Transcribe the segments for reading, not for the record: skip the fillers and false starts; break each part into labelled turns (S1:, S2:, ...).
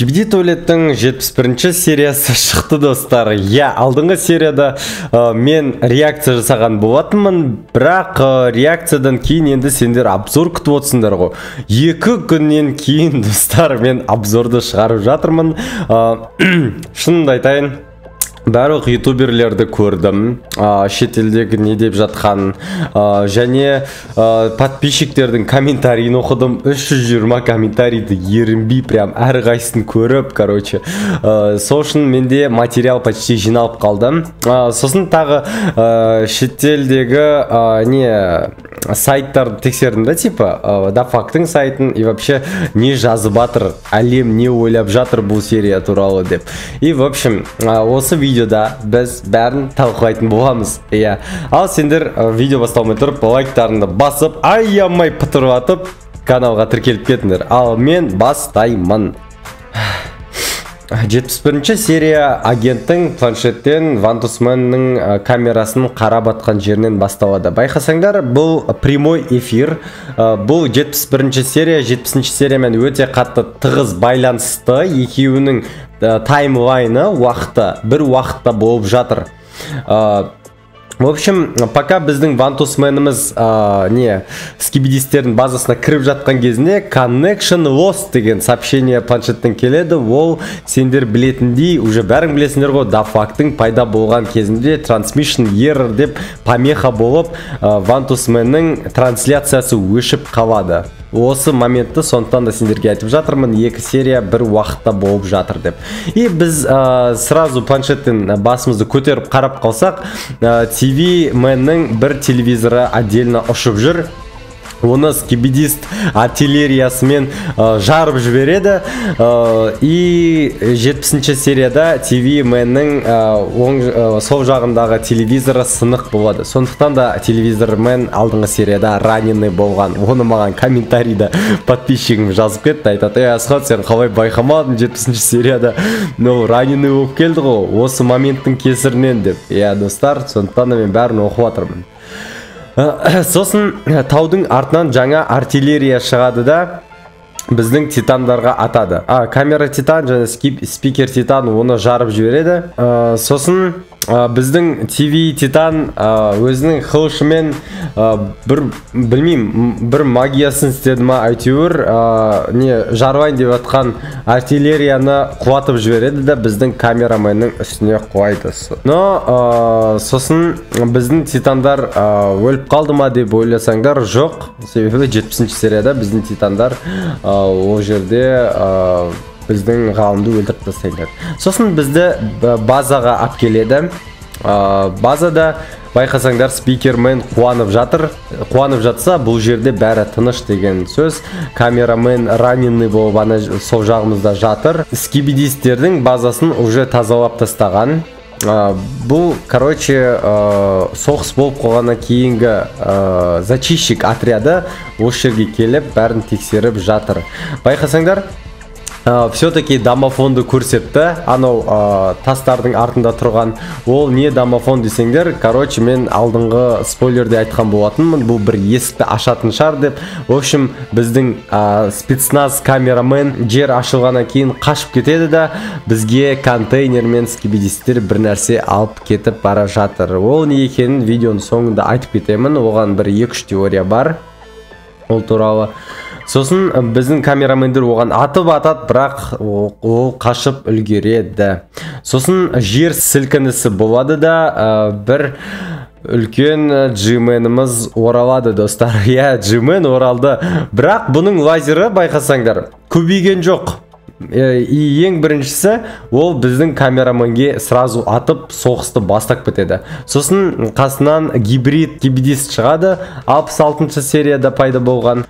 S1: Скибиди Тойлеттің 71 сериясы шықты, достар. Иә, алдыңғы серияда мен реакция жасаған болатынмын, бірақ реакциядан кейін енді сендер обзор күтіп отырсыңдар ғой. 2 күннен кейін, достар, мен обзорды шығарып жатырмын. Шынымды айтайын, барлық ютуберлерді көрдім, шетелдегі не деп жатқан, және подписчиктердің комментарийін оқыдым. 320 комментарийді ерінбей, прям әрқайсысын көріп, короче, сол үшін менде материал почти жиналып қалды. Сосын тағы шетелдегі не сайттарды тексердім да, типа Дафактың сайтын, и вообще не жазып жатыр әлем, не ойлап жатыр бұл серия туралы деп. И в общем, осы видеода біз бәрін талқылайтын боламыз, иә. Ал сендер видео басталмай тұрып лайктарыңды басып, аямай пытырлатып, каналға тіркеліп кетіңдер. Ал мен бастаймын. 71 серия агенттің планшеттен Вантусменнің камерасын қарап атқан жерінен басталады. Байқасаңдар, бұл прямой эфир. Бұл 71 серия 70 сериямен өте қатты тығыз байланысты. Екеуінің таймлайны, уақыты бір уақытта болып жатыр. В общем, пока біздің вантусменіміз не скибидистердің базасына кіріп жатқан кезінде "connection lost" деген сообщение планшеттен келеді. Ол, сендер білетіндей, уже бәрің білесіңдер ғой, дафактың пайда болған кезінде transmission error деп помеха болып, вантусменнің трансляциясы өшіп қалады осы моментті. Сондықтан да сендерге айтып жатырмын, екі серия бір уақытта болып жатыр деп. И біз сразу планшеттен басымызды көтеріп қарап қалсақ, ТВ Мэннің бір телевизоры отдельно ұшып жүр. Оны скибидист артиллериясымен жарып жібереді. И 70-ші серияда ТВ Мэннің оң, сол жағындағы телевизоры сынық болады. Сондықтан да телевизор Мэн алдыңғы серияда раненый болған. Оны маған комментарийда подписчигім жазып кетті, айтады: "Ей, Асхат, сен қалай байқамадың, 70-ші серияда, ну, раненый болып келді ғой осы моменттің кесірінен?" деп. Иә, достар, сондықтан да мен бәрін оқып жатырмын. Сосын таудың артынан жаңа артиллерия шығады да, біздің титандарға атады. Камера титан және спикер титан оны жарып жібереді. Сосын біздің ТВ титан өзінің қылышымен бір, білмеймін, бір магиясын істеді ма, әйтеуір не жарылайын деп жатқан артиллерияны құлатып жібереді да, біздің камераменнің үстіне құлайды. Но сосын біздің титандар өліп қалды ма деп ойласаңдар, жоқ, себебі 70-ші серияда біздің титандар ол жерде біздің ғалымды өлтіріп тастайды. Сосын бізді базаға алып келеді. Базада, байқасаңдар, спикермен қуанып жатыр. Қуанып жатса, бұл жерде бәрі тыныш деген сөз. Камерамен раненый болып ана сол жағымызда жатыр. Скибидистердің базасын уже тазалап тастаған. Бұл, короче, соғыс болып қойғаннан кейінгі зачистщик отряды осы жерге келіп, бәрін тексеріп жатыр. Байқасаңдар, все-таки домофонды көрсетті, анау тастардың артында тұрған. Ол не домофон десеңдер, короче, мен алдыңғы спойлерде айтқан болатынмын, бұл бір есікті ашатын шығар деп. В общем, біздің спецназ камерамен жер ашылғаннан кейін қашып кетеді да, бізге контейнермен скибидистер бір нәрсе алып кетіп бара жатыр. Ол не екенін видеоның соңында айтып кетемін, оған бір екі үш теория бар ол туралы. Сосын біздің камерамендер оған атып атады, бірақ ол қашып үлгереді. Сосын жер сілкінісі болады да, бір үлкен джименіміз оралады, достар. Иә, джимен оралды, бірақ бұның лазері, байқасаңдар, көбейген жоқ. И ең біріншісі, ол біздің камераменге сразу атып, соғысты бастап кетеді. Сосын қасынан гибрид скибидист шығады, 66 серияда пайда болған.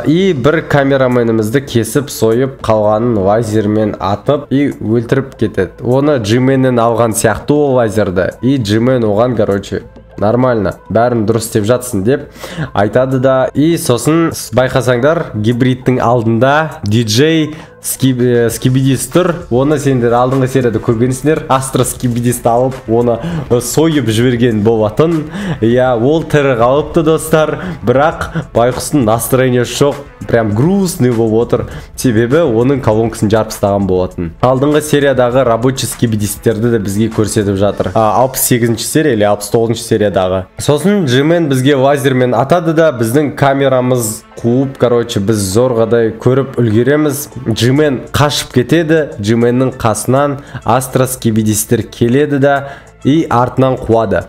S1: И бір камераменімізді кесіп, сойып, қалғанын лазермен атып и өлтіріп кетеді. Оны джименнен алған сияқты ол лазерді. И джимен оған, короче, "Нормально, бәрін дұрыс істеп жатсың" деп айтады да. И сосын, байқасаңдар, гибридтің алдында диджей Скибидист тұр. Оны сендер алдыңғы серияда көргенсіңдер. Астро Скибидисті алып, оны сойып жіберген болатын. Иә, ол тірі қалыпты, достар. Бірақ байқұстың настроениесі жоқ, прям грустный болып отыр. Себебі оның колонкасын жарып тастаған болатын. Алдыңғы сериядағы рабочий скибидистерді де бізге көрсетіп жатыр. 68 серия или 69 сериядағы. Сосын Джимен бізге лазермен атады да, біздің камерамыз қуып, короче, біз зорғадай көріп үлгереміз. Джимен қашып кетеді. Джименнің қасынан Астро Скибидистер келеді да и артынан қуады.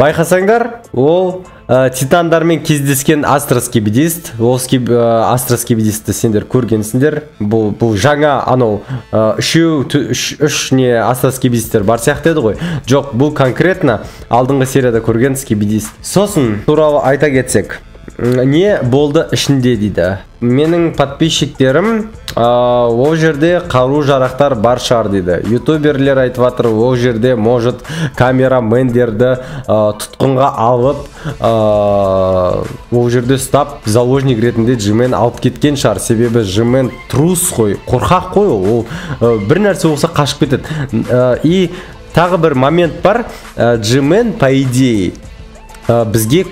S1: Байқасаңдар, ол титандармен кездескен Астро Скибидист. Ол Астро Скибидистті сендер көргенсіңдер. Бұл жаңа анау үшеу, үш не Астро Скибидистер бар сияқты еді ғой. Жоқ, бұл конкретно алдыңғы серияда көрген Скибидист. Сосын туралы айта кетсек, не болды ішінде дейді. Менің подписчиктерім ол жерде қару жарақтар бар шығар дейді. Ютуберлер айтып жатыр, ол жерде может камерамендерді тұтқынға алып, ол жерде ұстап, заложник ретінде Джимен алып кеткен шығар. Себебі Джимен трус қой, қорқақ қой ол. Ол бір нәрсе болса қашып кетеді. И тағы бір момент бар. Джимен, по идее, бізге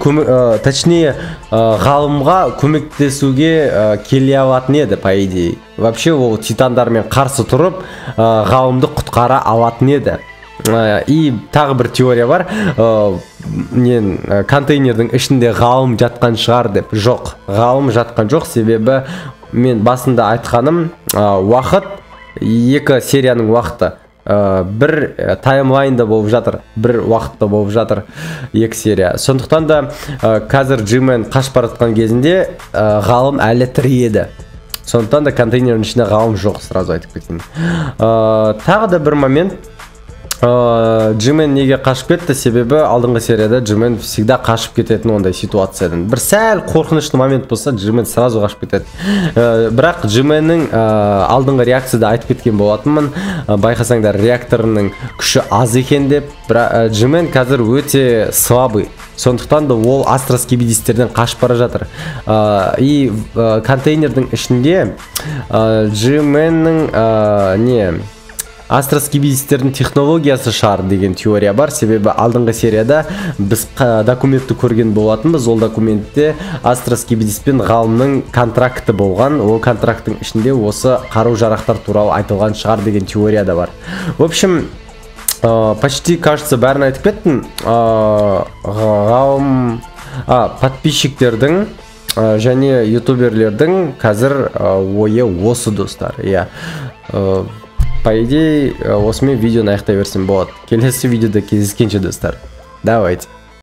S1: точнее, ғалымға көмектесуге келе алатын еді, по идее. Вообще ол титандармен қарсы тұрып, ғалымды құтқара алатын еді. И тағы бір теория бар, контейнердің ішінде ғалым жатқан шығар деп. Жоқ, ғалым жатқан жоқ, себебі мен басында айтқаным, уақыт, екі серияның уақыты бір таймлайнда болып жатыр, бір уақытта болып жатыр екі серия. Сондықтан да қазір Джимен қашып бара жатқан кезінде ғалым әлі тірі еді. Сондықтан да контейнердің ішінде ғалым жоқ, сразу айтып кетейін. Тағы да бір момент, Джимен неге қашып кетті? Себебі алдыңғы серияда Джимен всегда қашып кететін ондай ситуациядан. Бір сәл қорқынышты момент болса, Джимен сразу қашып кетеді. Бірақ Джименнің алдыңғы реакцияда айтып кеткен болатынмын. Байқасаңдар, реакторының күші аз екен деп. Бірақ Джимен қазір өте слабый. Сондықтан да ол Астро Скибидистерден қашып бара жатыр. И контейнердің ішінде Джименнің не Астро Скибидистердің технологиясы шығар деген теория бар. Себебі алдыңғы серияда біз документті көрген болатынбыз. Ол документте Астро Скибидист пен ғалымның контракты болған. Ол контракттың ішінде осы қару жарақтар туралы айтылған шығар деген теория да бар. В общем, почти, кажется, бәрін айтып кеттім. Ғалым, подписчиктердің және ютуберлердің қазір ойы осы, достар. Иә. По идее, осымен видеоны аяқтай берсем болады. Келесі видеода кездескенше, достар. Давайте.